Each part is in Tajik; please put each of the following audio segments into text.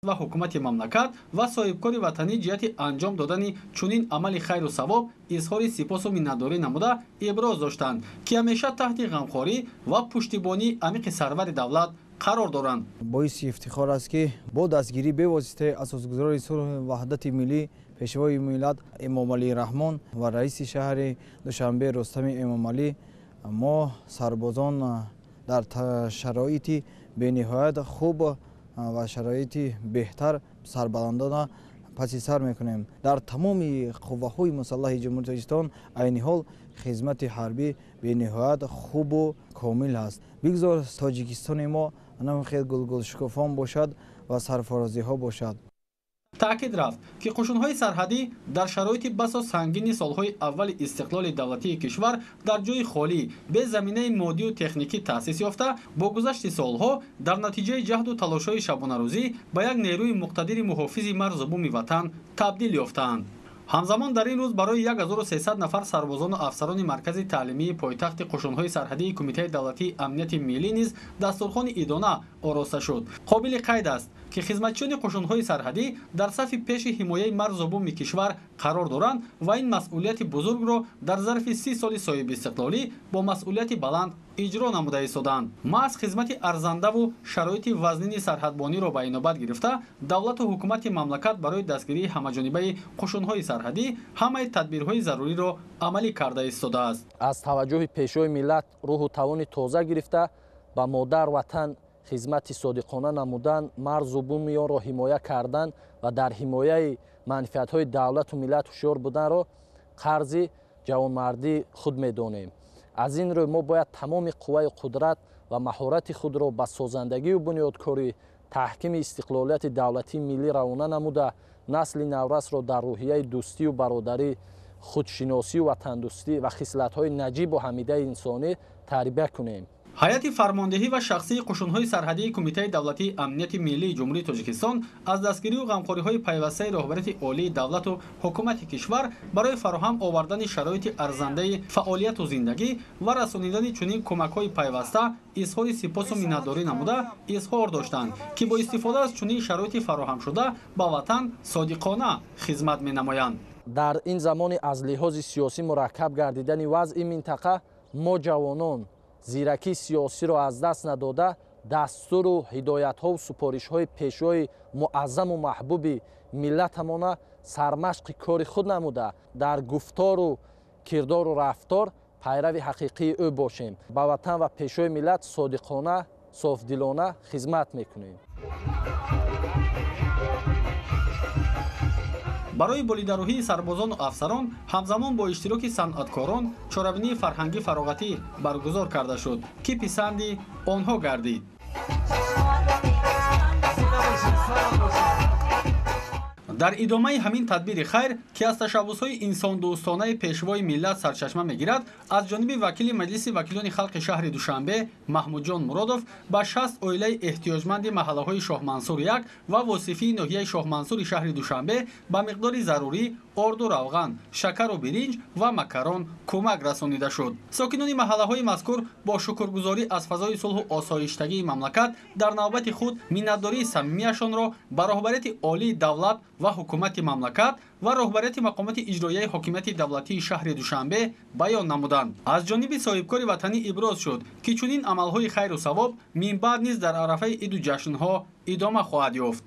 Ва ҳукумати мамлакат ва соҳибкори ватанӣ ҷиҳати анҷом додани чунин амали хайру савоб изҳори сипосу миннатдорӣ намуда, иброз доштанд, ки ҳамеша таҳти ғамхорӣ ва пуштибонии амиқи сарвари давлат қарор доранд. Боиси ифтихор аст, ки бо дастгирии бевоситаи асосгузори сулҳу ваҳдати миллӣ, пешвои миллат Эмомалӣ Раҳмон ва раиси шаҳри Душанбе Рустами Эмомалӣ мо сарбозон дар шароити бениҳоят хуб ва шароити беҳтар сарбаландона паси сар мекунем. Дар тамоми қувваҳои мусаллаҳи Ҷумҳурии Тоҷикистон айни ҳол хизмати ҳарбӣ бениҳоят хубу комил аст. Бигзор Тоҷикистони мо хел гулгулшукуфон бошад ва сарфарозиҳо бошад. Таъкид рафт, ки қушунҳои сарҳадӣ дар шароити басо сангини солҳои аввали истиқлоли давлатии кишвар дар ҷои холӣ, бе заминаи моддию техникӣ таъсис ёфта, бо гузашти солҳо дар натиҷаи ҷаҳду талошҳои шабонарӯзӣ ба як нерӯи муқтадири муҳофизи марзу буми ватан табдил ёфтаанд. Ҳамзамон дар ин рӯз барои 1300 нафар сарбозону афсарони маркази таълимии пойтахти қушунҳои сарҳадии Кумитаи давлатии амнияти миллӣ низ дастурхони идона ороста шуд. Қобили қайд аст, ки хизматчиёни қушунҳои сарҳадӣ дар сафи пеши ҳимояи марзу буми кишвар қарор доранд ва ин масъулияти бузургро дар зарфи 30 соли соҳибистиқлолӣ бо масъулияти баланд иҷро намуда истоданд. Маҳз хизмати арзандаву шароити вазнини сарҳадбониро ба инобат гирифта, давлату ҳукумати мамлакат барои дастгирии ҳамаҷонибаи қушунҳои сарҳадӣ ҳамаи тадбирҳои заруриро амалӣ карда истодааст. Аз таваҷҷӯҳи пешвои миллат рӯҳу тавони тоза гирифта, ба модар ватан хизмати содиқона намудан, марзу буми онро ҳимоя кардан ва дар ҳимояи манфиатҳои давлату миллат ҳушёр буданро қарзи ҷавонмардии худ медонем. Аз ин рӯй мо бояд тамоми қувваи қудрат ва маҳорати худро ба созандагию бунёдкорӣ, таҳкими истиқлолияти давлатии миллӣ равона намуда, насли наврасро дар рӯҳияи дӯстию бародарӣ, худшиносию ватандӯстӣ ва хислатҳои наҷибу ҳамидаи инсонӣ тарбия кунем. Ҳайати фармондеҳӣ ва шахсии қушунҳои сарҳадии Кумитаи давлатии амнияти миллии Ҷумҳурии Тоҷикистон аз дастгирию ғамхориҳои пайвастаи роҳбарияти олии давлату ҳукумати кишвар барои фароҳам овардани шароити арзандаи фаъолияту зиндагӣ ва расонидани чунин кӯмакҳои пайваста изҳори сипосу миннатдорӣ намуда, изҳор доштанд, ки бо истифода аз чунин шароити фароҳамшуда ба ватан содиқона хизмат менамоянд. Дар ин замони аз лиҳози сиёсӣ мураккаб гардидани вазъи минтақа мо ҷавонон зиракии сиёсиро аз даст надода, дастуру ҳидоятҳову супоришҳои пешвои муаззаму маҳбуби миллатамона сармашқи кори худ намуда, дар гуфтору кирдору рафтор пайрави ҳақиқии ӯ бошем, ба ватан ва пешвои миллат содиқона, софдилона хизмат мекунем. Барои болидарӯҳии сарбозону афсарон ҳамзамон бо иштироки санъаткорон чорабинии фарҳангӣ фароғатӣ баргузор карда шуд, ки писанди онҳо гардид. Дар идомаи ҳамин тадбири хайр, ки аз ташаббусҳои инсондӯстонаи пешвои миллат сарчашма мегирад, аз ҷониби вакили Маҷлиси вакилони халқи шаҳри Душанбе Маҳмудҷон Муродов ба 60 оилаи эҳтиёҷманди маҳаллаҳои Шоҳмансур 1 ва Восифии ноҳияи Шоҳмансури шаҳри Душанбе ба миқдори зарурӣ орду равған, шакару биринҷ ва макарон кӯмак расонида шуд. Сокинони маҳаллаҳои мазкур бо шукргузорӣ аз фазои сулҳу осоиштагии мамлакат дар навбати худ миннатдории самимияшонро ба роҳбарияти олии давлат ва ҳукумати мамлакат ва роҳбарияти мақомоти иҷроияи ҳокимияти давлатии шаҳри Душанбе баён намуданд. Аз ҷониби соҳибкори ватанӣ иброз шуд, ки чунин амалҳои хайру савоб минбаъд низ дар арафаи иду ҷашнҳо идома хоҳад ёфт.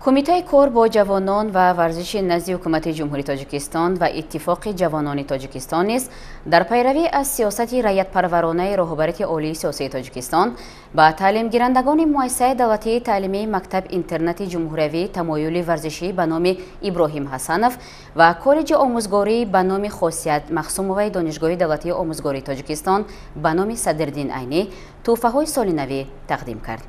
Кумитаи кор бо ҷавонон ва варзиши назди Ҳукумати Ҷумҳурии Тоҷикистон ва Иттифоқи ҷавонони Тоҷикистон низ дар пайравӣ аз сиёсати раятпарваронаи роҳбарияти олии сиёсии Тоҷикистон ба таълимгирандагони муассисаи давлатии таълимии мактаб-интернати ҷумҳуриявии тамоюли варзишӣ ба номи Иброҳим Ҳасанов ва коллеҷи омӯзгорӣ ба номи Хосият Махсумоваи Донишгоҳи давлатии омӯзгории Тоҷикистон ба номи Садриддин Айнӣ тӯҳфаҳои соли навӣ тақдим кард.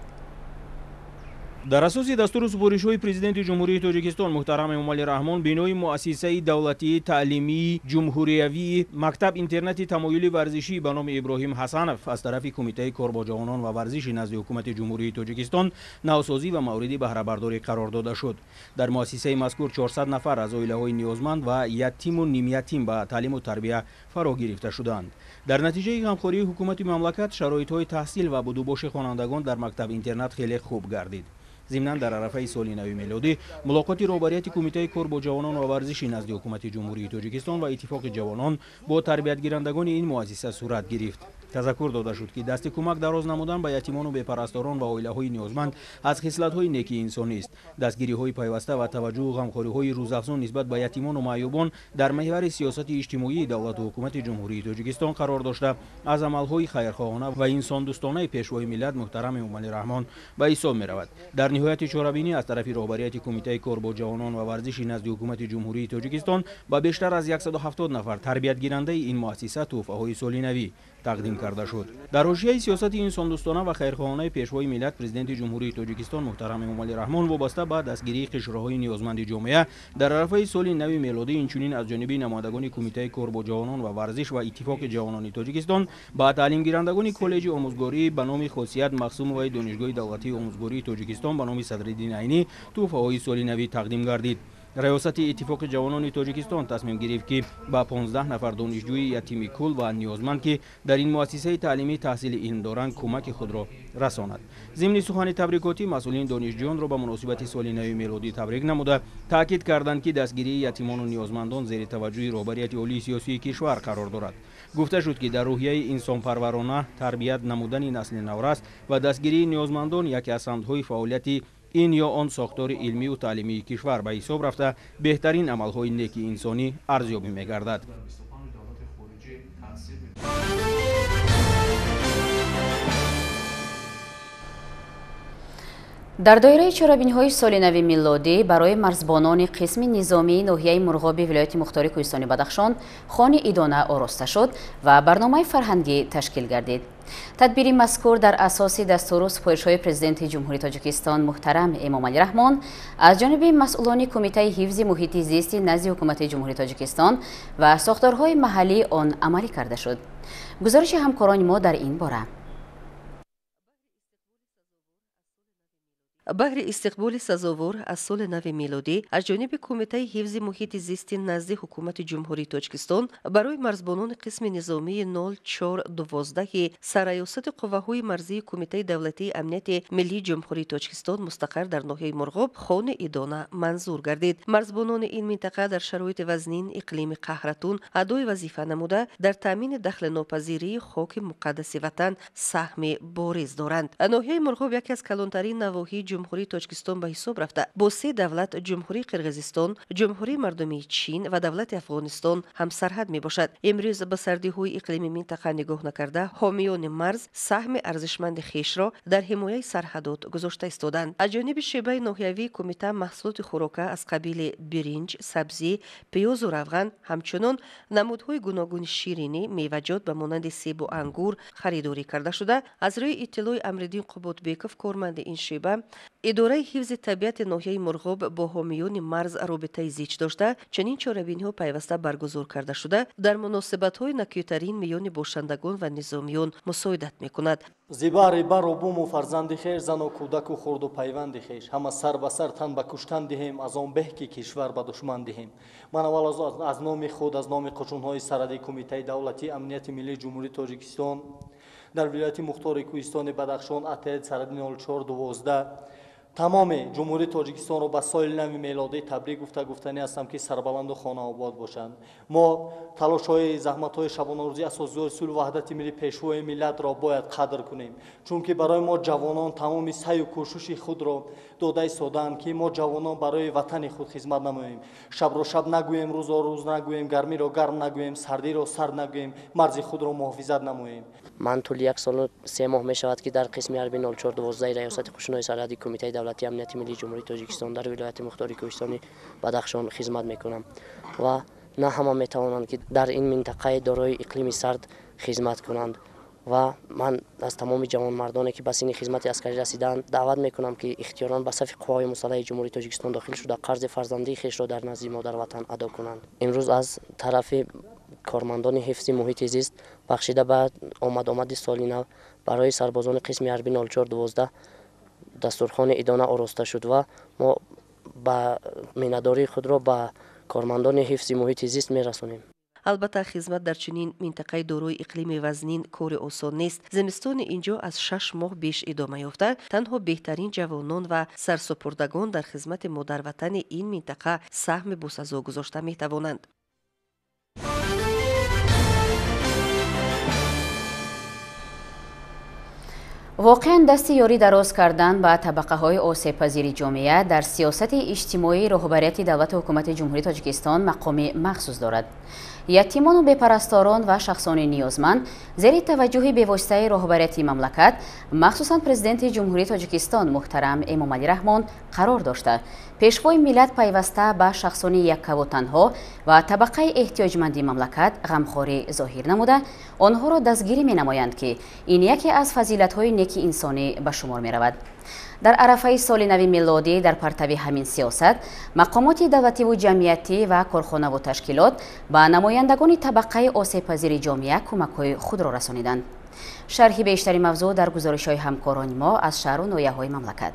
Дар асоси дастуру супоришҳои Президенти Ҷумҳурии Тоҷикистон муҳтарам Эмомалӣ Раҳмон, бинои муассисаи давлатии таълимии ҷумҳуриявии мактаб-интернати тамоюли варзишӣ ба номи Иброҳим Ҳасанов аз тарафи Кумитаи кор бо ҷавонон ва варзиши назди Ҳукумати Ҷумҳурии Тоҷикистон навсозӣ ва мавриди баҳрабардорӣ қарор дода шуд. Дар муассисаи мазкур 400 нафар аз оилаҳои ниёзманд ва ятиму нимятим ба таълиму тарбия фаро гирифта шуданд. Дар натиҷаи ғамхории ҳукумати мамлакат шароитҳои таҳсил ва будубоши хонандагон дар мактаб-интернат хеле хуб гардид. Зимнан дар арафаи соли нави мелодӣ мулоқоти роҳбарияти Кумитаи кор бо ҷавонон ва варзиши назди Ҳукумати Ҷумҳурии Тоҷикистон ва Иттифоқи ҷавонон бо тарбиятгирандагони ин муассиса сурат гирифт. Тазаккур дода шуд, ки дасти кӯмак дароз намудан ба ятимону бепарасторон ва оилаҳои ниёзманд аз хислатҳои неки инсонист. Дастгириҳои пайваста ва таваҷҷӯҳу ғамхориҳои рӯзафзун нисбат ба ятимону маъюбон дар меҳвари сиёсати иҷтимоии давлату ҳукумати Ҷумҳурии Тоҷикистон қарор дошта, аз амалҳои хайрхоҳона ва инсондӯстонаи Пешвои миллат муҳтарам Эмомалӣ Раҳмон ба ҳисоб меравад. Дар ниҳояти чорабинӣ аз тарафи роҳбарияти Кумитаи кор бо ҷавонон ва варзиши назди Ҳукумати Ҷумҳурии Тоҷикистон ба бештар аз 170 нафар тарбиятгирандаи ин муассиса тӯҳфаҳои соли навӣ тақдим карда шуд. Дар ҳошияи сиёсати инсондӯстона ва хайрхоҳонаи Пешвои миллат Президенти Ҷумҳурии Тоҷикистон муҳтарам Эмомалӣ Раҳмон вобаста ба дастгирии қишрҳои ниёзманди ҷомеа дар арафаи соли нави мелодӣ инчунин аз ҷониби намояндагони Кумитаи кор бо ҷавонон ва варзиш ва Иттифоқи ҷавонони Тоҷикистон ба таълимгирандагони коллеҷи омӯзгорӣ ба номи Хосият Махсумоваи Донишгоҳи давлатии омӯзгории Тоҷикистон ба номи Садриддин Айнӣ тӯҳфаҳои соли навӣ тақдим гардид. Раёсати Иттифоқи ҷавонони Тоҷикистон тасмим гирифт, ки ба 15 нафар донишҷӯи ятими кул ва ниёзманд, ки дар ин муассисаи таълимӣ таҳсили илм доранд, кӯмаки худро расонад. Зимни сухани табрикотӣ масъулин донишҷӯёнро ба муносибати соли нави мелодӣ табрик намуда, таъкид карданд, ки дастгирии ятимону ниёзмандон зери таваҷҷӯҳи роҳбарияти олии сиёсии кишвар қарор дорад. Гуфта шуд, ки дар рӯҳияи инсонпарварона тарбият намудани насли наврас ва дастгирии ниёзмандон яке аз самтҳои фаъолияти ин ё он сохтори илмию таълимии кишвар ба ҳисоб рафта, беҳтарин амалҳои неки инсонӣ арзёбӣ мегардад. Дар доираи чорабиниҳои соли нави милодӣ барои марзбонони қисми низомии ноҳияи Мурғоби вилояти мухтори Кӯҳистони Бадахшон хони идона ороста шуд ва барномаи фарҳангӣ ташкил гардид. Тадбири мазкур дар асоси дастуру супоришҳои Президенти Ҷумҳурии Тоҷикистон муҳтарам Эмомалӣ Раҳмон аз ҷониби масъулони Кумитаи ҳифзи муҳити зисти назди Ҳукумати Ҷумҳурии Тоҷикистон ва сохторҳои маҳаллии он амалӣ карда шуд. Гузориши ҳамкорони мо дар ин бора. Баҳри истиқболи сазовор аз соли нави мелодӣ аз ҷониби Кумитаи ҳифзи муҳити зисти назди Ҳукумати Ҷумҳурии Тоҷикистон барои марзбонони қисми низомии 0412 сарраёсати қувваҳои марзии Кумитаи давлатии амнияти миллии Ҷумҳурии Тоҷикистон мустақар дар ноҳияи Мурғоб хони идона манзур гардид. Марзбонони ин минтақа дар шароити вазнин иқлими қаҳратун адои вазифа намуда, дар таъмини дахлнопазирии хоки муқаддаси ватан саҳми бориз доранд. Ноҳияи Мурғоб яке аз калонтарин навоҳии Ҷумҳурии Тоҷикистон ба ҳисоб рафта, бо се давлат Ҷумҳурии Қирғизистон, Ҷумҳурии Мардумии Чин ва давлати Афғонистон ҳамсарҳад мебошад. Имрӯз ба сардиҳои иқлими минтақа нигоҳ накарда, ҳомиёни марз саҳми арзишманди хешро дар ҳимояи сарҳадот гузошта истоданд. Аз ҷониби шӯъбаи ноҳиявии кумита маҳсулоти хӯрока аз қабили биринҷ, сабзӣ, пиёзу равған, ҳамчунон намудҳои гуногуни ширинӣ, меваҷот ба монанди себу ангур харидорӣ карда шуда, аз рӯи иттилои Амриддин Қуботбеков, корманди ин шӯъба, идораи ҳифзи табиати ноҳияи Мурғоб бо ҳомиёни марз робитаи зич дошта, чунин чорабиниҳо пайваста баргузор карда шуда, дар муносибатҳои накӯтарин миёни бошандагон ва низомиён мусоидат мекунад. Зибари бару буму фарзанди хеш, зану кӯдаку хурду пайванди хеш, ҳама сар ба сар тан ба куштан диҳем, аз он беҳ ки кишвар ба душман диҳем. Ман аввал аз номи худ, аз номи қушунҳои сарҳадии Кумитаи давлатии амнияти миллии Ҷумҳурии Тоҷикистон дар вилояти мухтори Кӯҳистони Бадахшон отряд сарҳади 0412 тамоми Ҷумҳурии Тоҷикистонро ба соли нави мелодӣ табрик гуфта, гуфтанӣ ҳастам, ки сарбаланду хонаобод бошанд. Мо талошҳои заҳматҳои шабонарӯзӣ асосгузори сулҳу ваҳдати миллӣ Пешвои миллатро бояд қадр кунем, чунки барои мо ҷавонон тамоми саъю кӯшиши худро дода истодаанд, ки мо ҷавонон барои ватани худ хизмат намоем. Шабро шаб нагӯем, рӯзро рӯз нагӯем, гармиро гарм нагӯем, сардиро сард нагӯем, марзи худро муҳофизат намоем. Ман тӯли 1 солу 3 моҳ мешавад, ки дар қисми ҳарби 0412 раёсати қушунҳои сарҳадии Кумитаи давлатии амнияти миллии Ҷумҳурии Тоҷикистон дар вилояти мухтори Кӯҳистони Бадахшон хизмат мекунам ва на ҳама метавонанд, ки дар ин минтақаи дорои иқлими сард хизмат кунанд. Ва ман аз тамоми ҷавонмардоне, ки ба синни хизмати аскарӣ расидаанд, даъват мекунам, ки ихтиёран ба сафи қувваҳои мусаллаҳи Ҷумҳурии Тоҷикистон дохил шуда, қарзи фарзандии хешро дар назди Модарватан адо кунанд. Имрӯз аз тарафи кормандони ҳифзи муҳити зист бахшида ба омад-омади соли нав барои сарбозони қисми ҳарбӣ 0412 дастурхони идона ороста шуд ва мо ба миннатдории худро ба кормандони ҳифзи муҳити зист мерасонем. Албатта, хизмат дар чунин минтақаи дорои иқлими вазнин кори осон нест. Зимистони ин ҷо аз 6 моҳ беш идома ёфта, танҳо беҳтарин ҷавонон ва сарсупурдагон дар хизмати модарватани ин минтақа саҳми босазо гузошта метавонанд. Воқеан, дасти ёрӣ дароз кардан ба табақаҳои осебпазири ҷомеа дар сиёсати иҷтимоии роҳбарияти давлату ҳукумати Ҷумҳурии Тоҷикистон мақоми махсус дорад. Ятимону бепарасторон ва шахсони ниёзманд зери таваҷҷӯҳи бевоситаи роҳбарияти мамлакат, махсусан Президенти Ҷумҳурии Тоҷикистон муҳтарам Эмомалӣ Раҳмон қарор дошта, Пешвои миллат пайваста ба шахсони яккаву танҳо ва табақаи эҳтиёҷманди мамлакат ғамхорӣ зоҳир намуда, онҳоро дастгирӣ менамоянд, ки ин яке аз фазилатҳои неки инсонӣ ба шумор меравад. Дар арафаи соли нави милодӣ, дар партави ҳамин сиёсат, мақомоти давлативу ҷамъиятӣ ва корхонаву ташкилот ба намояндагони табақаи осебпазири ҷомеа кӯмакҳои худро расониданд. Шарҳи бештари мавзӯъ дар гузоришҳои ҳамкорони мо аз шаҳру ноҳияҳои мамлакат.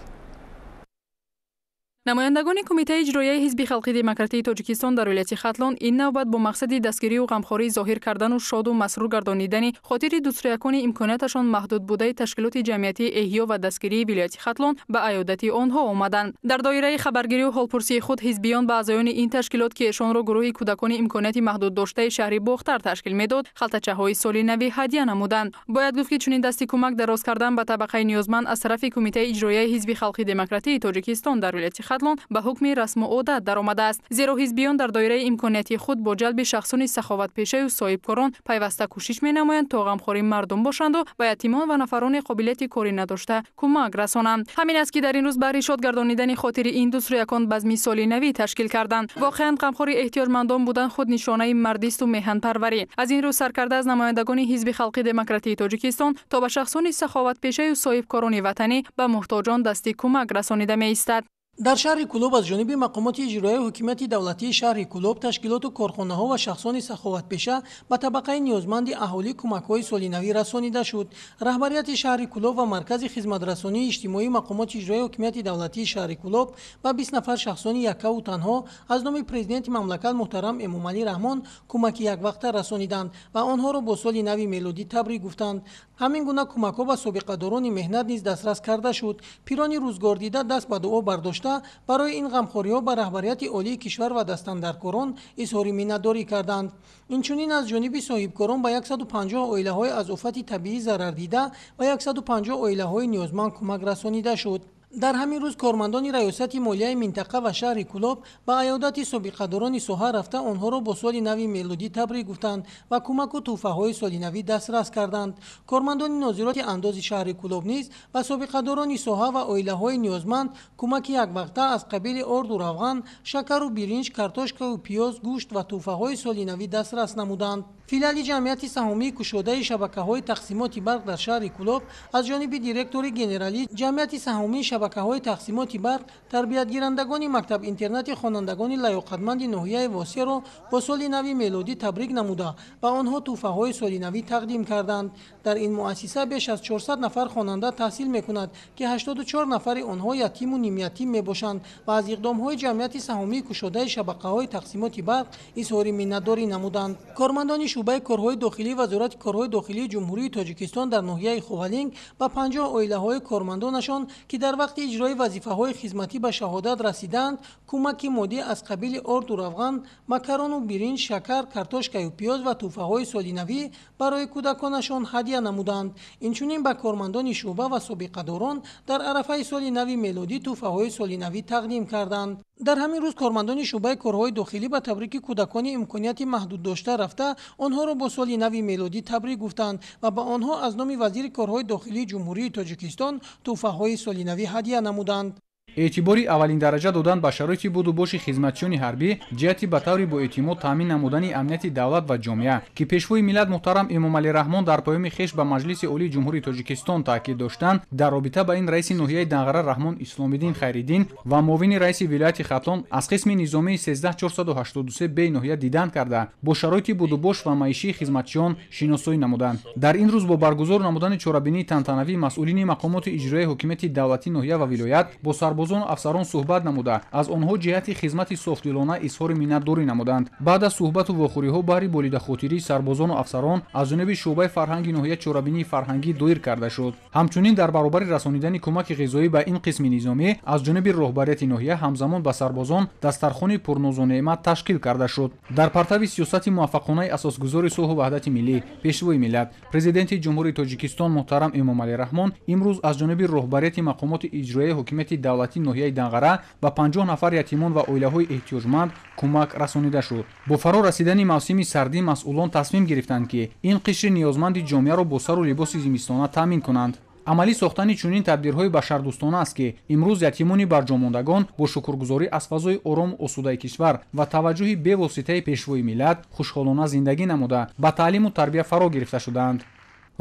Намояндагони Кумитаи иҷроияи Ҳизби халқи демократии Тоҷикистон дар вилояти Хатлон ин навбат бо мақсади дастгирию ғамхорӣ зоҳир кардану шоду масрур гардонидани хотири дӯстрӯякони имконияташон маҳдуд будаи ташкилоти ҷамъиятии эҳё ва дастгирии вилояти Хатлон ба аёдати онҳо омаданд. Дар доираи хабаргирию ҳолпурсии худ ҳизбиён ба аъзоёни ин ташкилот, ки эшонро гурӯҳи кӯдакони имконияти маҳдуддоштаи шаҳри Бохтар ташкил медод, халтачаҳои соли навӣ ҳадя намуданд. Бояд гуфт, ки чунин дасти кӯмак дароз кардан ба табақаи ниёзманд аз тарафи Кумитаи иҷроияи Ҳизби халқи демократии Тоҷикистон дар вилояти Хатлон ба ҳукми расму одат даромадааст, зеро ҳизбиён дар доираи имконияти худ бо ҷалби шахсони саховатпешаю соҳибкорон пайваста кӯшиш менамоянд, то ғамхори мардум бошанду ба ятимон ва нафарони қобилияти корӣ надошта кӯмак расонанд. Ҳамин аст, ки дар ин рӯз баҳри шод гардонидани хотири ин дӯстрӯякон базми соли навӣ ташкил карданд. Воқеан, ғамхори эҳтиёҷмандон будан худ нишонаи мардисту меҳанпарварӣ. Аз ин рӯз саркарда аз намояндагони Ҳизби халқи демократии Тоҷикистон то ба шахсони саховатпешаю соҳибкорони ватанӣ ба муҳтоҷон дасти кӯмак расонида меистад. Дар шаҳри Кӯлоб аз ҷониби мақомоти иҷроияи ҳокимияти давлатии шаҳри Кӯлоб, ташкилоту корхонаҳо ва шахсони саховатпеша ба табақаи ниёзманди аҳолӣ кӯмакҳои солинавӣ расонида шуд. Раҳбарияти шаҳри Кӯлоб ва Маркази хизматрасонии иҷтимоии мақомоти иҷроияи ҳокимияти давлатии шаҳри Кӯлоб ба 20 нафар шахсони яккаву танҳо аз номи Президенти мамлакат муҳтарам Эмомалӣ Раҳмон кӯмаки яквақта расониданд ва онҳоро бо соли нави мелодӣ табрик гуфтанд. Ҳамин гуна кӯмакҳо ба собиқадорони меҳнат низ дастрас карда шуд. Пирони рӯзгордида даст ба дуо бардошта, барои ин ғамхориҳо ба раҳбарияти олии кишвар ва дастандаркорон изҳори миннатдорӣ карданд. Инчунин аз ҷониби соҳибкорон ба 150 оилаҳои аз офати табиӣ зарардида ва 150 оилаҳои ниёзманд кӯмак расонида шуд. Дар ҳамин рӯз кормандони Раёсати молияи минтақа ва шаҳри Кӯлоб ба аёдати собиқадорони соҳа рафта, онҳоро бо соли нави мелодӣ табрик гуфтанд ва кӯмаку тӯҳфаҳои солинавӣ дастрас карданд. Кормандони нозироти андози шаҳри Кӯлоб низ ба собиқадорони соҳа ва оилаҳои ниёзманд кӯмаки яквақта аз қабили орду равған, шакару биринҷ, картошкаю пиёз, гӯшт ва тӯҳфаҳои солинавӣ дастрас намуданд. Филиали ҷамъияти саҳомии кушодаи шабакаҳои тақсимоти барқ дар шаҳри Кӯлоб аз ҷониби директори генералии ҷамъияти саҳомии шабакаҳои тақсимоти барқ тарбиятгирандагони мактаб-интернати хонандагони лаёқатманди ноҳияи Восеро бо соли нави мелодӣ табрик намуда, ба онҳо тӯҳфаҳои солинавӣ тақдим карданд. Дар ин муассиса беш аз 400 нафар хонанда таҳсил мекунад, ки 84 нафари онҳо ятиму нимятим мебошанд ва аз иқдомҳои ҷамъияти саҳомии кушодаи шабакаҳои тақсимоти барқ изҳори миннатдорӣ намуданд. Кормандони шӯъбаи корҳои дохилии Вазорати корҳои дохилии Ҷумҳурии Тоҷикистон дар ноҳияи Ховалинг ба 50 оилаҳои кормандонашон, ки дар вақти иҷрои вазифаҳои хизматӣ ба шаҳодат расидаанд, кӯмаки моддӣ аз қабили орду равған, макарону биринҷ, шакар, картошкаю пиёз ва тӯҳфаҳои солинавӣ барои кӯдаконашон ҳадя намуданд. Инчунин ба кормандони шӯъба ва собиқадорон дар арафаи соли нави мелодӣ тӯҳфаҳои солинавӣ тақдим карданд. Дар ҳамин рӯз кормандони шӯъбаи корҳои дохилӣ ба табрики кӯдакони имконияти маҳдуддошта рафта, онҳоро бо соли нави мелодӣ табрик гуфтанд ва ба онҳо аз номи вазири корҳои дохилии Ҷумҳурии Тоҷикистон тӯҳфаҳои солинавӣ ҳадя намуданд. Эътибори аввалин дараҷа додан ба шароити буду боши хизматчиёни ҳарбӣ ҷиҳати ба таври боэътимод таъмин намудани амнияти давлат ва ҷомеа, ки Пешвои миллат муҳтарам Эмомалӣ Раҳмон дар паёми хеш ба Маҷлиси Олии Ҷумҳурии Тоҷикистон таъкид доштанд, дар робита ба ин раиси ноҳияи Данғара Раҳмон Исломиддин Хайриддин ва муовини раиси вилояти Хатлон аз қисми низомии 13483 б ноҳия дидан карда, бо шароити будубош ва маишии хизматчиён шиносоӣ намуданд. Дар ин рӯз бо баргузор намудани чорабинии тантанавӣ масъулини мақомоти иҷроияи ҳокимияти давлатии ноҳия ва вилоят бо сарбозону афсарон суҳбат намуда, аз онҳо ҷиҳати хизмати софдилона изҳори миннатдорӣ намуданд. Баъд аз суҳбату вохӯриҳо баҳри болидахотирии сарбозону афсарон аз ҷониби шӯъбаи фарҳанги ноҳия чорабинии фарҳангӣ доир карда шуд. Ҳамчунин дар баробари расонидани кӯмаки ғизоӣ ба ин қисми низомӣ аз ҷониби роҳбарияти ноҳия ҳамзамон ба сарбозон дастархони пурнозу неъмат ташкил карда шуд. Дар партави сиёсати муваффақонаи асосгузори сулҳу ваҳдати миллӣ, Пешвои миллат, Президенти Ҷумҳурии Тоҷикистон муҳтарам Эмомалӣ Раҳмон имрӯз аз ҷониби роҳбарияти мақомоти иҷроияи ҳокимияти давлатии ноҳияи Данғара ба 50 нафар ятимон ва оилаҳои эҳтиёҷманд кӯмак расонида шуд. Бо фаро расидани мавсими сардӣ масъулон тасмим гирифтанд, ки ин қишри ниёзманди ҷомеаро бо сару либоси зимистона таъмин кунанд. Амалӣ сохтани чунин тадбирҳои башардӯстона аст, ки имрӯз ятимони барҷомондагон бо шукргузорӣ аз фазои орому осудаи кишвар ва таваҷҷӯҳи бевоситаи Пешвои миллат хушҳолона зиндагӣ намуда, ба таълиму тарбия фаро гирифта шудаанд.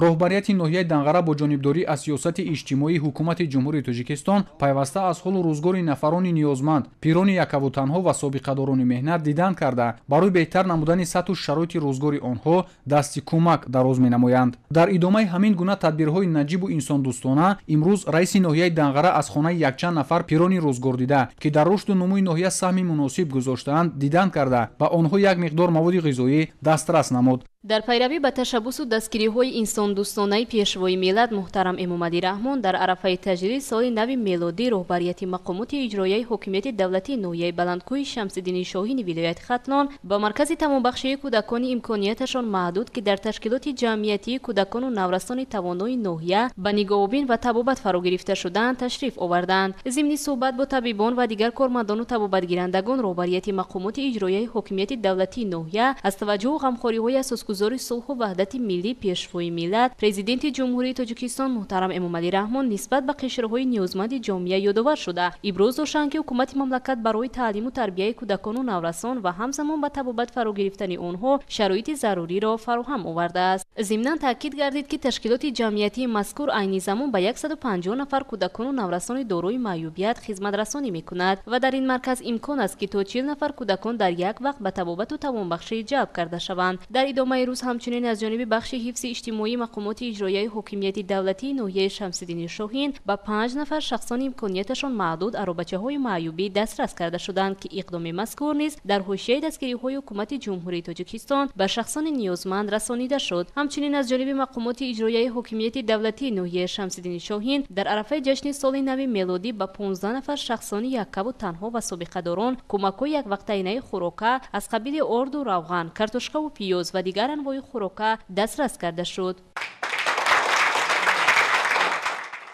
Роҳбарияти ноҳияи Данғара бо ҷонибдорӣ аз сиёсати иҷтимоии ҳукумати Ҷумҳурии Тоҷикистон пайваста аз ҳолу рӯзгори нафарони ниёзманд, пирони якаву танҳо ва собиқадорони меҳнат дидан карда, барои беҳтар намудани сатҳу шароити рӯзгори онҳо дасти кӯмак дароз менамоянд. Дар идомаи ҳамин гуна тадбирҳои наҷибу инсондӯстона имрӯз раиси ноҳияи Данғара аз хонаи якчанд нафар пирони рӯзгордида, ки дар рушду нумӯи ноҳия саҳми муносиб гузоштаанд, дидан карда, ба онҳо як миқдор маводи ғизоӣ дастрас намуд. Дар пайравӣ ба ташаббусу дастгириҳои инсондӯстонаи Пешвои миллат муҳтарам Эмомалӣ Раҳмон дар арафаи таҷлили соли нави мелодӣ роҳбарияти мақомоти иҷроияи ҳокимияти давлатии ноҳияи Баландкӯҳи Шамсиддини Шоҳини вилояти Хатлон ба маркази тавонбахшии кӯдакони имконияташон маҳдуд, ки дар ташкилоти ҷамъиятии кӯдакону наврасони тавонои ноҳия ба нигоҳубин ва табобат фаро гирифта шудаанд, ташриф оварданд. Зимни суҳбат бо табибон ва дигар кормандону табобатгирандагон роҳбарияти мақомоти иҷроияи ҳокимияти давлатии ноҳия аз таваҷҷӯҳу ғамхориҳои асосгузори сулҳу ваҳдати миллӣ, Пешвои миллат, Президенти Ҷумҳурии Тоҷикистон муҳтарам Эмомалӣ Раҳмон нисбат ба қишрҳои ниёзманди ҷомеа ёдовар шуда, иброз доштанд, ки ҳукумати мамлакат барои таълиму тарбияи кӯдакону наврасон ва ҳамзамон ба табобат фаро гирифтани онҳо шароити заруриро фароҳам овардааст. Зимнан таъкид гардид, ки ташкилоти ҷамъиятии мазкур айни замон ба 150 нафар кӯдакону наврасони дорои маъюбият хизматрасонӣ мекунад ва дар ин марказ имкон аст, ки то 40 нафар кӯдакон дар як вақт ба табобату тавонбахшӣ ҷалб карда шаванд. Дар идомаи рӯз ҳамчунин аз ҷониби бахши ҳифзи иҷтимоии мақомоти иҷроияи ҳокимияти давлатии ноҳияи Шамсиддини Шоҳин ба 5 нафар шахсони имконияташон маҳдуд аробачаҳои маъюбӣ дастрас карда шуданд, ки иқдоми мазкур низ дар ҳошияи дастгириҳои ҳукумати Ҷумҳурии Тоҷикистон ба шахсони ниёзманд расонида шуд. Ҳамчунин аз ҷониби мақомоти иҷроияи ҳокимияти давлатии ноҳияи Шамсиддини Шоҳин дар арафаи ҷашни соли нави мелодӣ ба 15 нафар шахсони яккаву танҳо ва собиқадорон кӯмакҳои яквақтаинаи хӯрока аз қабили орду равған, картошкаву пиёз ва дигар анвои хӯрока дастрас карда шуд.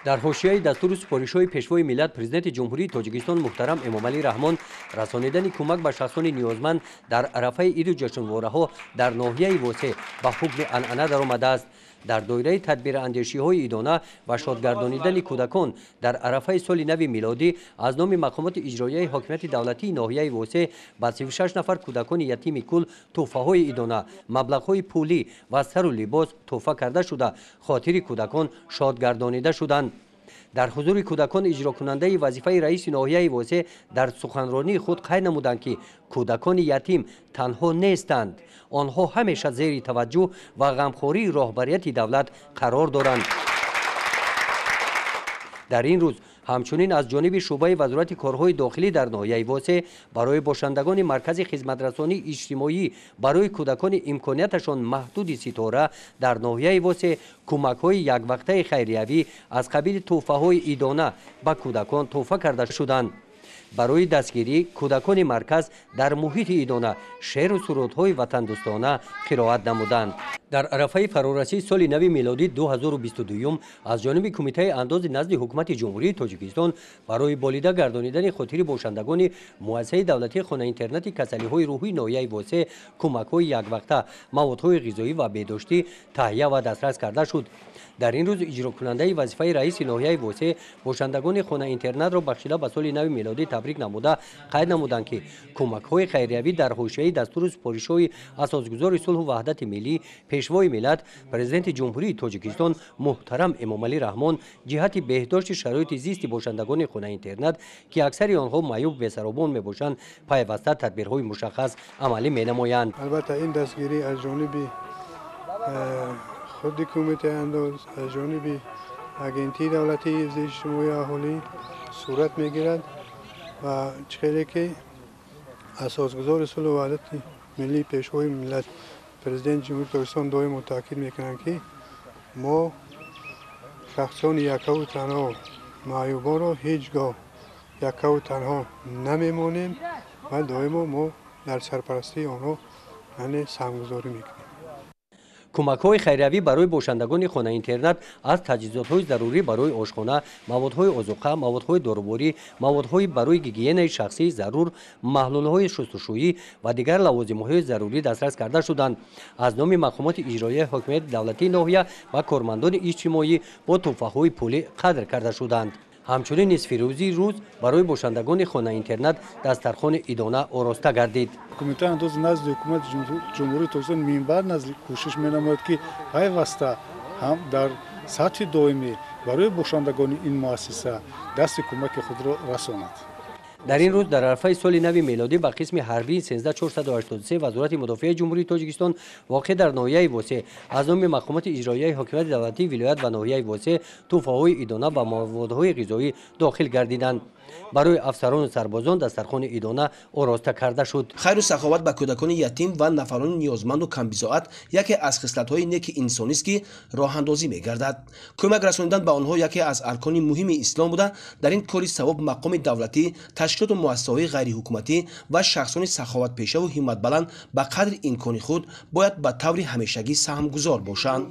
Дар ҳошияи дастуру супоришҳои Пешвои миллат, Президенти Ҷумҳурии Тоҷикистон муҳтарам Эмомалӣ Раҳмон расонидани кӯмак ба шахсони ниёзманд дар арафаи иду ҷашнвораҳо дар ноҳияи Восеъ ба ҳукми анъана даромадааст. Дар доираи тадбирандешиҳои идона ва шодгардонидани кӯдакон дар арафаи соли нави милодӣ аз номи мақомоти иҷроияи ҳокимияти давлатии ноҳияи Восеъ ба 36 нафар кӯдакони ятими кул тӯҳфаҳои идона, маблағҳои пулӣ ва сару либос тӯҳфа карда шуда, хотири кӯдакон шодгардонида шуданд. Дар ҳузури кӯдакон иҷрокунандаи вазифаи раиси ноҳияи Восеъ дар суханронии худ қайд намуданд, ки кӯдакони ятим танҳо нестанд. Онҳо ҳамеша зери таваҷҷӯҳ ва ғамхории роҳбарияти давлат қарор доранд. Дар ин рӯз ҳамчунин аз ҷониби шӯъбаи вазорати корҳои дохилӣ дар ноҳияи Восеъ барои бошандагони маркази хизматрасонии иҷтимоӣ барои кӯдакони имконияташон маҳдуди Ситора дар ноҳияи Восеъ кӯмакҳои яквақтаи хайриявӣ аз қабили тӯҳфаҳои идона ба кӯдакон тӯҳфа карда шуданд. Барои дастгирӣ кӯдакони марказ дар муҳити идона шеъру сурудҳои ватандӯстона қироат намуданд. Дар арафаи фарорасии соли нави мелодӣ 2022 аз ҷониби Кумитаи андози назди Ҳукумати Ҷумҳурии Тоҷикистон барои болида гардонидани хотири бошандагони муассисаи давлатии хона-интернати касалиҳои рӯҳии ноҳияи Восеъ кӯмакҳои яквақта, маводҳои ғизоӣ ва беҳдоштӣ таҳия ва дастрас карда шуд. Дар ин рӯз иҷрокунандаи вазифаи раиси ноҳияи Восеъ бошандагони хона-интернатро бахшида ба соли нави мелодӣ табрик намуда, қайд намуданд, ки кӯмакҳои хайриявӣ дар ҳошияи дастуру супоришҳои асосгузори сулҳу ваҳдати миллӣ, Пешвои миллат, Президенти Ҷумҳурии Тоҷикистон муҳтарам Эмомалӣ Раҳмон ҷиҳати беҳдошти шароити зисти бошандагони хона-интернат, ки аксари онҳо маъюб бесаробон мебошанд, пайваста тадбирҳои мушаххас амалӣ менамоянд. Албатта, ин дастгирӣ аз ҷониби худи Кумитаи андоз, аз ҷониби Агентии давлатии ҳифзи иҷтимоии аҳолӣ сурат мегирад ва чӣ хеле ки асосгузори сулҳу ваҳдати миллӣ, Пешвои миллат, Президенти Ҷумҳурии Тоҷикистон доимо таъкид мекунанд, ки мо шахсони яккаву танҳо, маъюбонро ҳеҷ гоҳ яккаву танҳо намемонем ва доимо мо дар сарпарастии онҳо яъне саҳмгузорӣ мекунем. Кӯмакҳои хайриявӣ барои бошандагони хона-интернат аз таҷҳизотҳои зарурӣ барои ошхона, маводҳои озуқа, маводҳои доруворӣ, маводҳои барои гигиенаи шахсии зарур, маҳлулҳои шустушӯӣ ва дигар лавозимҳои зарурӣ дастрас карда шуданд. Аз номи мақомоти иҷроияи ҳокимияти давлатии ноҳия ва кормандони иҷтимоӣ бо тӯҳфаҳои пулӣ қадр карда шуданд. Ҳамчунин нисфирӯзии рӯз барои бошандагони хона-интернат дастархони идона ороста гардид. Кумитаи андози назди Ҳукумати Ҷумҳурии Тоҷикистон минбаъд назди кӯшиш менамояд, ки пайваста ҳам дар сатҳи доимӣ барои бошандагони ин муассиса дасти кӯмаки худро расонад. Дар ин рӯз дар арафаи соли нави мелодӣ ба қисми ҳарбии 13483 Вазорати мудофиаи Ҷумҳурии Тоҷикистон воқеъ дар ноҳияи Восеъ аз номи мақомоти иҷроияи ҳокимияти давлатии вилоят ва ноҳияи Восеъ тӯҳфаҳои идона ва маводҳои ғизоӣ дохил гардиданд. Барои афсарону сарбозон дастархони идона ороста карда шуд. Хайру саховат ба кӯдакони ятим ва нафарони ниёзманду камбизоат яке аз хислатҳои неки инсонист, ки роҳандозӣ мегардад. Кӯмак расонидан ба онҳо яке аз аркони муҳими ислом буда, дар ин кори савоб мақоми давлатӣ, ташкилоту муассисаҳои ғайриҳукуматӣ ва шахсони саховатпешаву ҳимматбаланд ба қадри имкони худ бояд ба таври ҳамешагӣ саҳмгузор бошанд.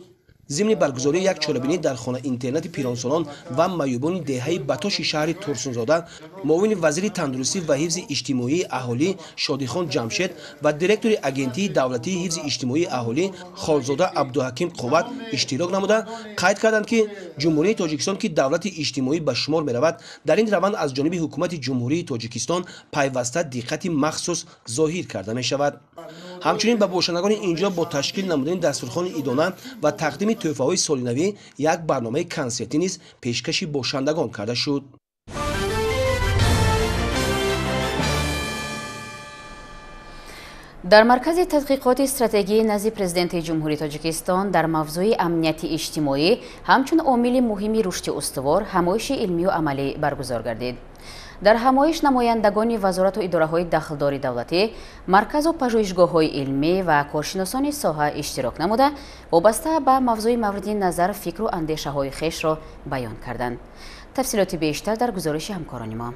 Зимни баргузории як чорабинӣ дар хона-интернати пиронсолон ва маъюбони деҳаи Батоши шаҳри Турсунзода муовини вазири тандурустӣ ва ҳифзи иҷтимоии аҳолӣ Шодихон Ҷамшед ва директори Агентии давлатии ҳифзи иҷтимоии аҳолӣ Холзода Абдуҳаким Қувват иштирок намуда, қайд карданд, ки Ҷумҳурии Тоҷикистон, ки давлати иҷтимоӣ ба шумор меравад, дар ин раванд аз ҷониби Ҳукумати Ҷумҳурии Тоҷикистон пайваста диққати махсус зоҳир карда мешавад. Ҳамчунин ба бошандагони инҷо бо ташкил намудани дастурхони идона ва тақдими тӯҳфаҳои солинавӣ як барномаи консертӣ низ пешкаши бошандагон карда шуд. Дар Маркази тадқиқоти стратегии назди Президенти Ҷумҳурии Тоҷикистон дар мавзӯи амнияти иҷтимоӣ ҳамчун омили муҳими рушди устувор ҳамоиши илмию амалӣ баргузор гардид. Дар ҳамоиш намояндагони вазорату идораҳои дахлдори давлатӣ, марказу пажӯҳишгоҳҳои илмӣ ва коршиносони соҳа иштирок намуда, вобаста ба мавзӯи мавриди назар фикру андешаҳои хешро баён карданд. Тафсилоти бештар дар гузориши ҳамкорони мо.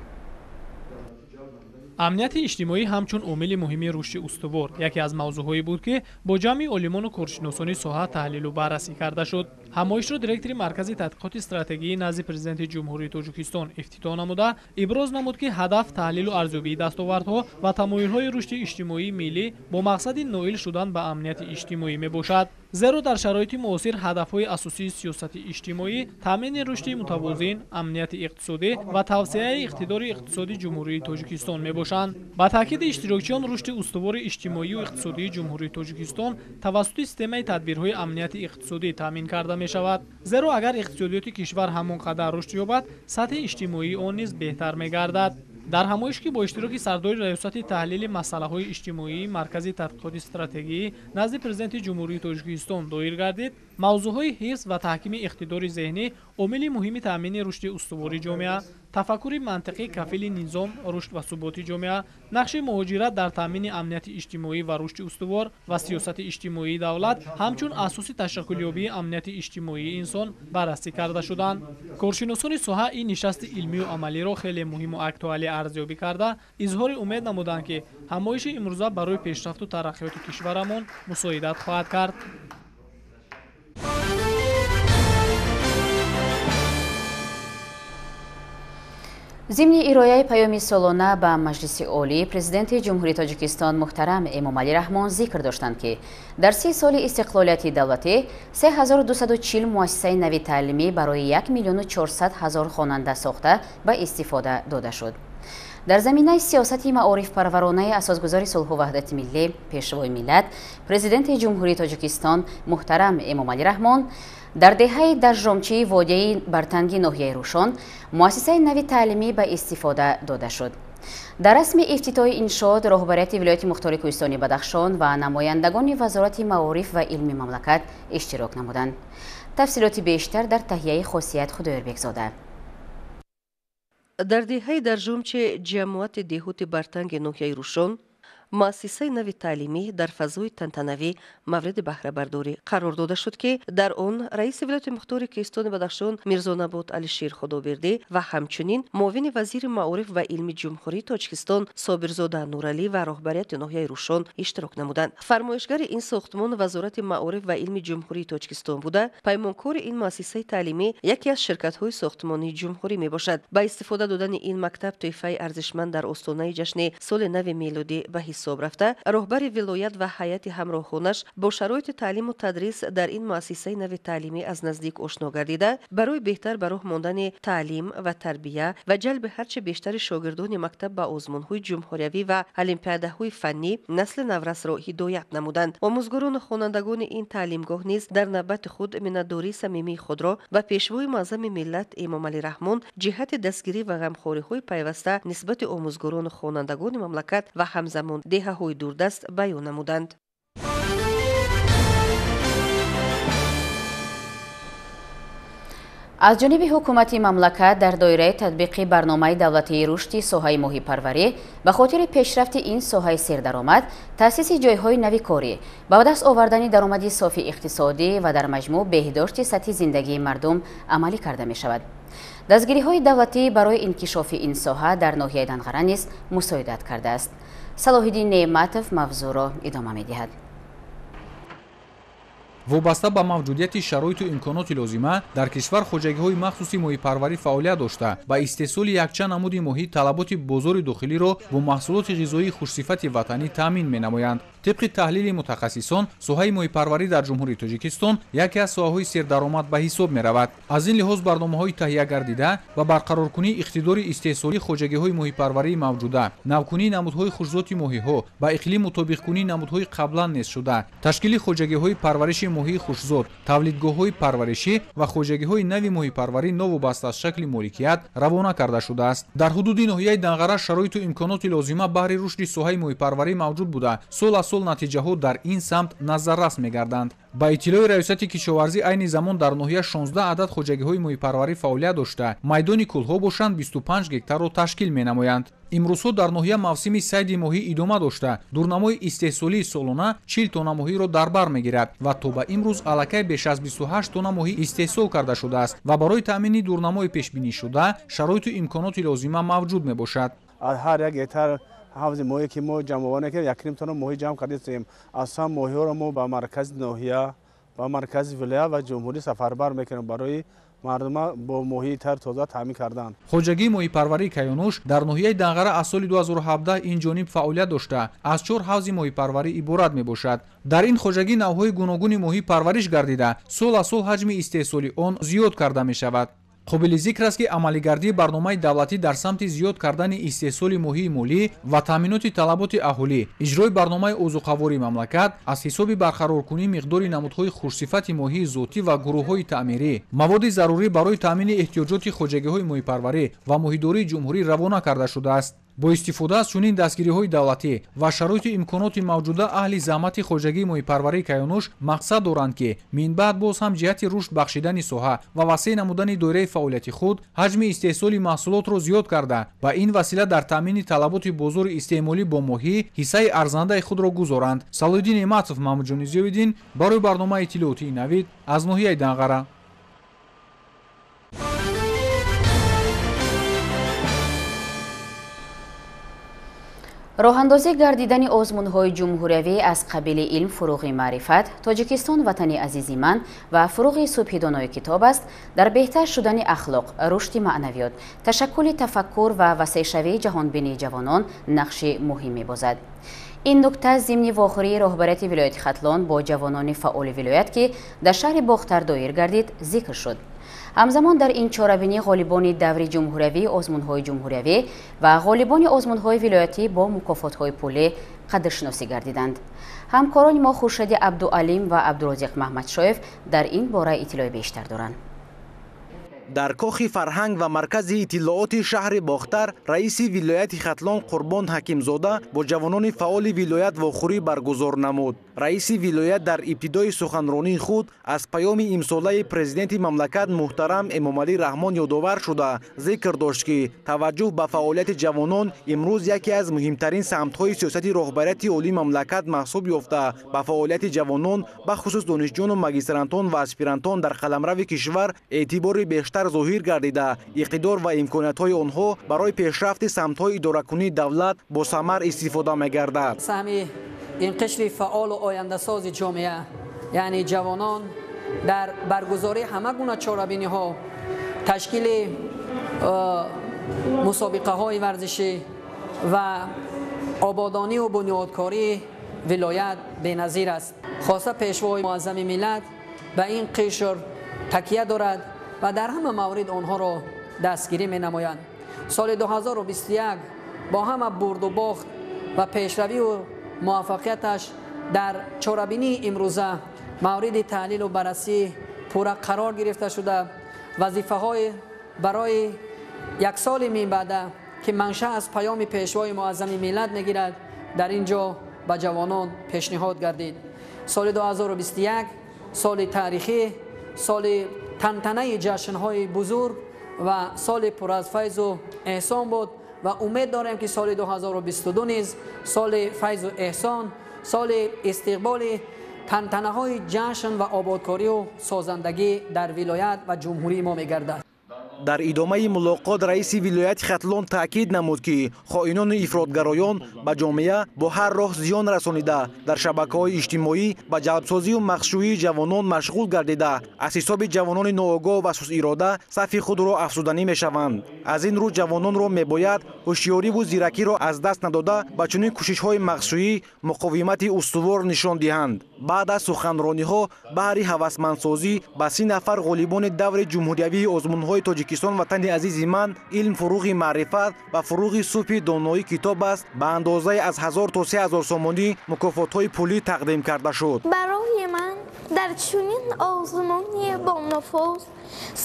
Амнияти иҷтимоӣ ҳамчун омили муҳими рушди устувор яке аз мавзӯъҳое буд, ки бо ҷамъи олимону коршиносони соҳа таҳлилу баррасӣ карда шуд. Ҳамоишро директори Маркази тадқиқоти стратегии назди Президенти Ҷумҳурии Тоҷикистон ифтитоҳ намуда, иброз намуд, ки ҳадаф таҳлилу арзёбии дастовардҳо ва тамоюлҳои рушди иҷтимоии миллӣ бо мақсади ноил шудан ба амнияти иҷтимоӣ мебошад. Зеро дар шароити муосир ҳадафҳои асосии сиёсати иҷтимоӣ таъмини рушди мутавозин, амнияти иқтисодӣ ва тавсеаи иқтидори иқтисодии Ҷумҳурии Тоҷикистон мебошанд. Ба таъкиди иштирокчиён, рушди устувори иҷтимоию иқтисодии Ҷумҳурии Тоҷикистон тавассути системаи тадбирҳои амнияти иқтисодӣ таъмин карда мешавад. Зеро агар иқтисодиёти кишвар ҳамон қадар рушд ёбад, сатҳи иҷтимоии он низ беҳтар мегардад. Дар ҳамоиш, ки бо иштироки сардори Раёсати таҳлили масъалаҳои иҷтимоии Маркази тадқиқоти стратегӣ назди Президенти Ҷумҳурии Тоҷикистон доир гардид, мавзӯъҳои ҳифз ва таҳкими иқтидори зеҳнӣ омили муҳими таъмини рушди устувори ҷомеа, тафаккури мантиқӣ кафили низом, рушд ва суботи ҷомеа, нақши муҳоҷират дар таъмини амнияти иҷтимоӣ ва рушди устувор ва сиёсати иҷтимоии давлат ҳамчун асоси ташаккулёбии амнияти иҷтимоии инсон баррасӣ карда шуданд. Коршиносони соҳа ин нишасти илмию амалиро хеле муҳиму актуалӣ арзёбӣ карда, изҳори умед намуданд, ки ҳамоиши имрӯза барои пешрафту тараққиёти кишварамон мусоидат хоҳад кард. Зимни ирояи паёми солона ба Маҷлиси Олӣ Президенти Ҷумҳурии Тоҷикистон муҳтарам Эмомалӣ Раҳмон зикр доштанд, ки дар 30 соли истиқлолияти давлатӣ 3240 муассисаи нави таълимӣ барои 1 400 000 хонанда сохта ба истифода дода шуд. Дар заминаи сиёсати маорифпарваронаи асосгузори сулҳу ваҳдати миллӣ, Пешвои миллат, Президенти Ҷумҳурии Тоҷикистон муҳтарам Эмомалӣ Раҳмон дар деҳаи Даржомчии водияи Бартанги ноҳияи Рӯшон муассисаи нави таълимӣ ба истифода дода шуд. Дар расми ифтитоҳи иншоот роҳбарияти вилояти мухтори Кӯҳистони Бадахшон ва намояндагони Вазорати маориф ва илми мамлакат иштирок намуданд. Тафсилоти бештар дар таҳияи Хосият Худоёрбекзода. Дар деҳаи Даржомчи ҷамоати деҳоти Бартанги ноҳияи Рӯшон муассисаи нави таълимӣ дар фазои тантанавӣ мавриди баҳрабардорӣ қарор дода шуд, ки дар он раиси вилояти мухтори Кӯҳистони Бадахшон Мирзонабот Алишер Худобердӣ ва ҳамчунин муовини вазири маориф ва илми Ҷумҳурии Тоҷикистон Собирзода Нуралӣ ва роҳбарияти ноҳияи Рӯшон иштирок намуданд. Фармоишгари ин сохтмон Вазорати маориф ва илми Ҷумҳурии Тоҷикистон буда, паймонкори ин муассисаи таълимӣ яке аз ширкатҳои сохтмонии ҷумҳурӣ мебошад. Ба истифода додани ин мактаб тӯҳфаи арзишманд дар остонаи ҷашни соли нави мелодӣ ба ҳисоб рафта, роҳбари вилоят ва ҳайати ҳамроҳонаш бо шароити таълиму тадрис дар ин муассисаи нави таълимӣ аз наздик ошно гардида, барои беҳтар ба роҳ мондани таълим ва тарбия ва ҷалби ҳарчи бештари шогирдони мактаб ба озмунҳои ҷумҳуриявӣ ва олимпиадаҳои фаннӣ насли наврасро ҳидоят намуданд. Омӯзгорону хонандагони ин таълимгоҳ низ дар навбати худ миннатдории самимии худро ба Пешвои муаззами миллат Эмомалӣ Раҳмон ҷиҳати дастгирӣ ва ғамхориҳои пайваста нисбати омӯзгорону хонандагони мамлакат ва ҳамзамон деҳаҳои дурдаст баён намуданд. Аз ҷониби ҳукумати мамлакат дар доираи татбиқи барномаи давлатии рушди соҳаи моҳипарварӣ ба хотири пешрафти ин соҳаи сердаромад, таъсиси ҷойҳои нави корӣ, ба даст овардани даромади софи иқтисодӣ ва дар маҷмӯъ беҳдошти сатҳи зиндагии мардум амалӣ карда мешавад. Дастгириҳои давлатӣ барои инкишофи ин соҳа дар ноҳияи Данғара низ мусоидат кардааст. Салоҳиддин Неъматов мавзӯъро идома медиҳад. Вобаста ба мавҷудияти шароиту имконоти лозима дар кишвар хоҷагиҳои махсуси моҳипарварӣ фаъолият дошта, ба истеҳсоли якчанд намуди моҳӣ талаботи бозори дохилиро бо маҳсулоти ғизоии хушсифати ватанӣ таъмин менамоянд. Тибқи таҳлили мутахассисон, соҳаи моҳипарварӣ дар Ҷумҳурии Тоҷикистон яке аз соҳаҳои сердаромад ба ҳисоб меравад. Аз ин лиҳоз барномаҳои таҳия гардида ва барқароркунии иқтидори истеҳсолии хоҷагиҳои моҳипарварии мавҷуда, навкунии намудҳои хушзоти моҳиҳо, ба иқлим мутобиқкунии намудҳои қаблан нестшуда, ташкили хоҷагиҳои парвариши моҳии хушзот, тавлидгоҳҳои парваришӣ ва хоҷагиҳои нави моҳипарварӣ новобаста аз шакли моликият равона карда шудааст. Дар ҳудуди ноҳияи Данғара шароиту имконоти лозима баҳри рушди соҳаи моҳипарварӣ мавҷуд буда, сол аз сол натиҷаҳо дар ин самт назаррас мегарданд. Ба иттилои Раёсати кишоварзӣ, айни замон дар ноҳия 16 адад хоҷагиҳои моҳипарварӣ фаъолият дошта, майдони кӯлҳо бошанд 25 гектарро ташкил менамоянд. Имрӯзҳо дар ноҳия мавсими сайди моҳӣ идома дошта, дурнамои истеҳсолии солона 40 тонна моҳиро дар бар мегирад ва то ба имрӯз аллакай беш аз 28 тонна моҳӣ истеҳсол карда шудааст ва барои таъмини дурнамои пешбинишуда шароиту имконоти лозима мавҷуд мебошад. Ҳар як гектар ҳавзи моҳие ки мо ҷамъоварӣ мекунем, 1,5 тонна моҳӣ ҷамъ кардем. Аслан моҳиҳоро мо ба маркази ноҳия, ба маркази вилоят ва ҷумҳурӣ сафарбар мекунем барои мардума бо моҳии тар тоза таъмин кардан. Хоҷагии моҳипарварии Каёнуш дар ноҳияи Данғара аз соли 2017 ин ҷониб фаъолият дошта, аз 4 ҳавзи моҳипарварӣ иборат мебошад. Дар ин хоҷагӣ навъҳои гуногуни моҳӣ парвариш гардида, сол аз сол ҳаҷми истеҳсоли он зиёд карда мешавад. Қобили зикр аст, ки амалигардии барномаи давлатӣ дар самти зиёд кардани истеҳсоли моҳии молӣ ва таъминоти талаботи аҳолӣ, иҷрои барномаи озуқавории мамлакат аз ҳисоби барқароркунии миқдори намудҳои хушсифати моҳии зотӣ ва гурӯҳҳои таъмирӣ, маводи зарурӣ барои таъмини эҳтиёҷоти хоҷагиҳои моҳипарварӣ ва моҳидории ҷумҳурӣ равона карда шудааст. Бо истифода аз чунин дастгириҳои давлатӣ ва шароити имконоти мавҷуда, аҳли заҳмати хоҷагии моҳипарварии Каёнуш мақсад доранд, ки минбаъд боз ҳам ҷиҳати рушд бахшидани соҳа ва васеъ намудани доираи фаъолияти худ ҳаҷми истеҳсоли маҳсулотро зиёд карда, ба ин васила дар таъмини талаботи бозори истеъмолӣ бо моҳӣ ҳиссаи арзандаи худро гузоранд. Салоҳиддин Неъматов, Маҳмудҷони Зиёвиддин барои барномаи иттилоотии Навид аз ноҳияи Данғара. Роҳандозӣ гардидани озмунҳои ҷумҳуриявӣ аз қабили илм фуруғи маърифат, Тоҷикистон ватани азизи ман ва фуруғи субҳи донои китоб аст, дар беҳтар шудани ахлоқ, рушди маънавиёт, ташаккули тафаккур ва васеъшавии ҷаҳонбинии ҷавонон нақши муҳим мебозад. Ин нукта зимни вохӯрии роҳбарияти вилояти Хатлон бо ҷавонони фаъоли вилоят, ки дар шаҳри Бохтар доир гардид, зикр шуд. Ҳамзамон дар ин чорабинӣ ғолибони даври ҷумҳуриявии озмунҳои ҷумҳуриявӣ ва ғолибони озмунҳои вилоятӣ бо мукофотҳои пулӣ қадршиносӣ гардиданд. Ҳамкорони мо Хуршеди Абдуалим ва Абдурозиқ Маҳмадшоев дар ин бора иттилои бештар доранд. Дар кохи фарҳанг ва маркази иттилооти шаҳри Бохтар раиси вилояти Хатлон Қурбон Ҳакимзода бо ҷавонони фаъоли вилоят вохӯрӣ баргузор намуд. Раиси вилоят дар ибтидои суханронии худ аз паёми имсолаи президенти мамлакат муҳтарам Эмомалӣ Раҳмон ёдовар шуда, зикр дошт, ки таваҷҷӯҳ ба фаъолияти ҷавонон имрӯз яке аз муҳимтарин самтҳои сиёсати роҳбарияти олии мамлакат маҳсуб ёфта, ба фаъолияти ҷавонон, бахусус донишҷӯёну магистрантон ва аспирантон дар қаламрави кишвар эътибори бештар зоҳир гардида, иқтидор ва имкониятҳои онҳо барои пешрафти самтҳои идоракунии давлат бо самар истифода мегардад. Саҳми ин қишри фаъолу ояндасози ҷомеа, яъне ҷавонон, дар баргузории ҳама гуна чорабиниҳо, ташкили мусобиқаҳои варзишӣ ва ободониву бунёдкории вилоят беназир аст. Хоса пешвои муаззами миллат ба ин қишр такя дорад ва дар ҳама маврид онҳоро дастгирӣ менамоянд. Соли 2021 бо ҳама бурду бохт ва пешравию муваффақияташ дар чорабинии имрӯза мавриди таҳлилу баррасӣ пурра қарор гирифта шуда, вазифаҳои барои як соли минбаъда, ки манша аз паёми пешвои муаззами миллат мегирад, дар ин ҷо ба ҷавонон пешниҳод гардид. Соли 2021 соли таърихӣ, соли тантанаи ҷашнҳои бузург ва соли пур аз файзу эҳсон буд ва умед дорем, ки соли 2022 низ соли файзу эҳсон, соли истиқболи тантанаҳои ҷашн ва ободкорию созандагӣ дар вилоят ва ҷумҳурии мо мегардад. Дар идомаи мулоқот раиси вилояти Хатлон таъкид намуд, ки хоинону ифротгароён ба ҷомеа бо ҳар роҳ зиён расонида, дар шабакаҳои иҷтимоӣ ба ҷалбсозию мағшӯии ҷавонон машғул гардида, аз ҳисоби ҷавонони ноогоҳ ва сусирода сафи худро афзуданӣ мешаванд. Аз ин рӯ ҷавононро мебояд ҳушёриву зиракиро аз даст надода, ба чунин кӯшишҳои мағшӯӣ муқовимати устувор нишон диҳанд. Баъд аз суханрониҳо баҳри ҳавасмандсозӣ ба 30 нафар ғолибони даври ҷумҳуриявии озмунҳои Тоҷикистон ватани азизи ман, илм фуруғи маърифат ва фуруғи субҳи доноӣ китоб аст, ба андозаи аз 1000 то 3000 сомонӣ мукофотҳои пулӣ тақдим карда шуд. Барои ман дар чунин озмуни бонуфуз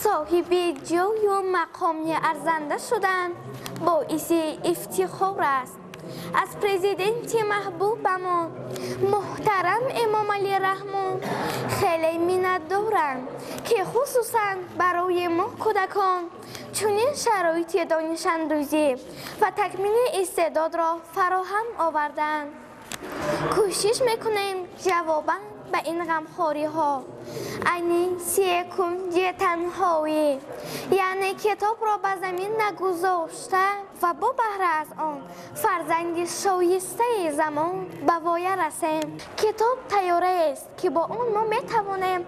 соҳиби ҷою мақоми арзанда шудан боиси ифтихор аст. Аз президенти маҳбубамон муҳтарам Эмомалӣ Раҳмон хеле миннатдорам, ки хусусан барои мо кӯдакон чунин шароити донишандӯзӣ ва такмили истеъдодро фароҳам оварданд. Кӯшиш мекунем ҷавобан ба ин ғамхориҳо айни секунди танҳоӣ, яъне китобро ба замин нагузошта ва бо баҳра аз он фарзанди шоистаи замон ба воя расем. Китоб тайёраест, ки бо он мо метавонем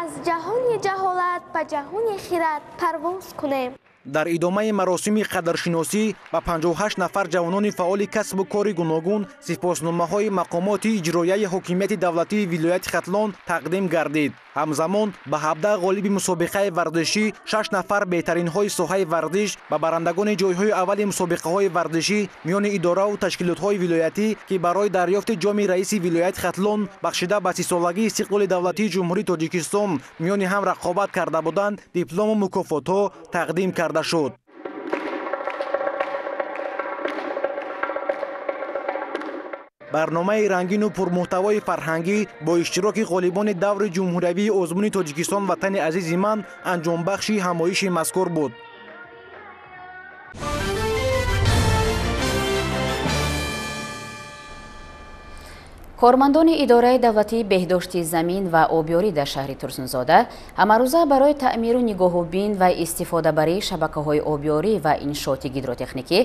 аз ҷаҳони ҷаҳолат ба ҷаҳони хирад парвоз кунем. Дар идомаи маросими қадршиносӣ ба 58 нафар ҷавонони фаъоли касбу кори гуногун сипосномаҳои мақомоти иҷроияи ҳокимияти давлатии вилояти Хатлон тақдим гардид. Ҳамзамон ба 17 ғолиби мусобиқаи варзишӣ, 6 нафар беҳтаринҳои соҳаи варзиш ба барандагони ҷойҳои аввали мусобиқаҳои варзишӣ миёни идораву ташкилотҳои вилоятӣ, ки барои дарёфти ҷоми раиси вилояти Хатлон бахшида ба 30-солагии истиқлоли давлатии Ҷумҳурии Тоҷикистон миёни ҳам рақобат карда буданд, диплому мукофотҳо тақдим карда шуд. Барномаи рангину пурмуҳтавои фарҳангӣ бо иштироки ғолибони даври ҷумҳуриявии озмуни Тоҷикистон ватани азизи ман анҷомбахши ҳамоиши мазкур буд. Кормандони идораи давлатии беҳдошти замин ва обёрӣ дар шаҳри Турсунзода ҳамарӯза барои таъмиру нигоҳубин ва истифодабарии шабакаҳои обёрӣ ва иншооти гидротехникӣ,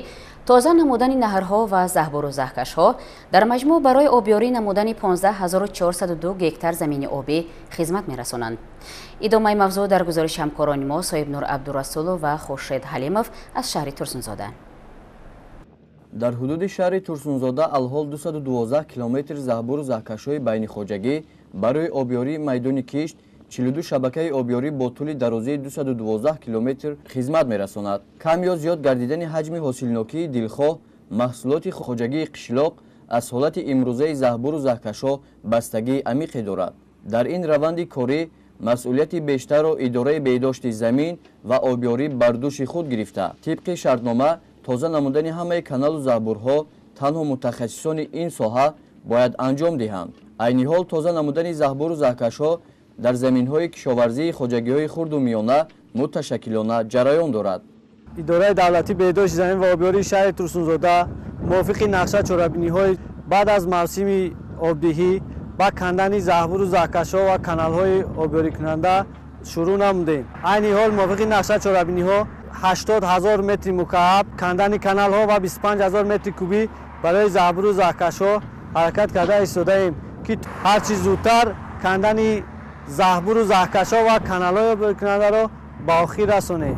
тоза намудани наҳрҳо ва заҳбуру заҳкашҳо, дар маҷмӯъ барои обёрӣ намудани 15402 гектар замини обӣ хизмат мерасонанд. Идомаи мавзӯъ дар гузориши ҳамкорони мо Соҳибнур Абдурасулов ва Хуршед Ҳалимов аз шаҳри Турсунзода. Дар ҳудуди шаҳри Турсунзода алҳол 212 километр заҳбуру заҳкашҳои байнихоҷагӣ барои обёрии майдони кишт, 42 шабакаи обёрӣ бо тӯли дарозии 212 километр хизмат мерасонад. Кам ё зиёд гардидани ҳаҷми ҳосилнокии дилхоҳ маҳсулоти хоҷагии қишлоқ аз ҳолати имрӯзаи заҳбуру заҳкашҳо бастагии амиқе дорад. Дар ин раванди корӣ масъулияти бештарро идораи беҳдошти замин ва обёрӣ бар дӯши худ гирифта, тибқи шартнома тоза намудани ҳамаи каналу заҳбурҳо танҳо мутахассисони ин соҳа бояд анҷом диҳанд. Айни ҳол тоза намудани заҳбуру заҳкашҳо дар заминҳои кишоварзии хоҷагиҳои хурду миёна муташаккилона ҷараён дорад. Идораи давлатии беҳдошти замин ва обёрии шаҳри Турсунзода мувофиқи нақша чорабиниҳои баъд аз мавсими обдиҳӣ ба кандани заҳбуру заҳкашҳо ва каналҳои обёрикунанда шурӯъ намудем. Айни ҳол мувофиқи нақша чорабиниҳо 80 000 метри мукааб кандани каналҳо ва 25 000 метри кубӣ барои заҳбуру заҳкашҳо ҳаракат карда истодаем, ки ҳарчи зудтар кандани заҳбуру заҳкашҳо ва каналҳои обёрикунандаро ба охир расонем.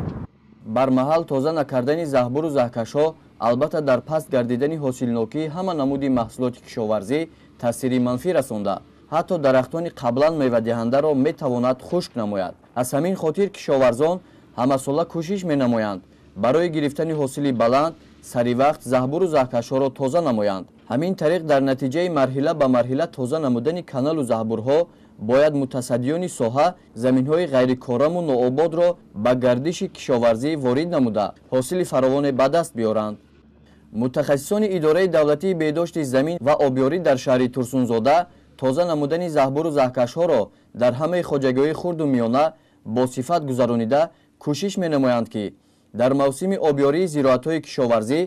Бармаҳал тоза накардани заҳбуру заҳкашҳо албатта дар паст гардидани ҳосилнокии ҳама намуди маҳсулоти кишоварзӣ таъсири манфӣ расонда, ҳатто дарахтони қаблан мевадиҳандаро метавонад хушк намояд. Аз ҳамин хотир кишоварзон ҳамасола кӯшиш менамоянд барои гирифтани ҳосили баланд саривақт заҳбуру заҳкашҳоро тоза намоянд. Ҳамин тариқ дар натиҷаи марҳила ба марҳила тоза намудани каналу заҳбурҳо бояд мутасаддиёни соҳа заминҳои ғайрикораму ноободро ба гардиши кишоварзӣ ворид намуда ҳосили фаровоне ба даст биёранд. Мутахассисони идораи давлатии беҳдошти замин ва обёрӣ дар шаҳри Турсунзода тоза намудани заҳбуру заҳкашҳоро дар ҳамаи хоҷагиҳои хурду миёна бо сифат гузаронида кӯшиш менамоянд, ки дар мавсими обёрии зироатҳои кишоварзӣ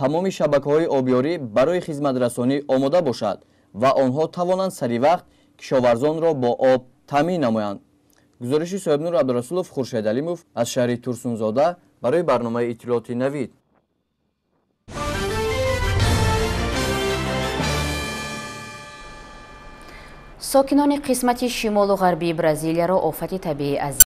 тамоми шабакаҳои обёрӣ барои хизматрасонӣ омода бошад ва онҳо тавонанд саривақт кишоварзонро бо об таъмин намоянд. Гузориши Соҳибнур Абдурасулов, Хуршед Алимов аз шаҳри Турсунзода барои барномаи иттилооти Навид. Сокинони қисмати шимолу ғарбии Бразилияро офати табиӣ аз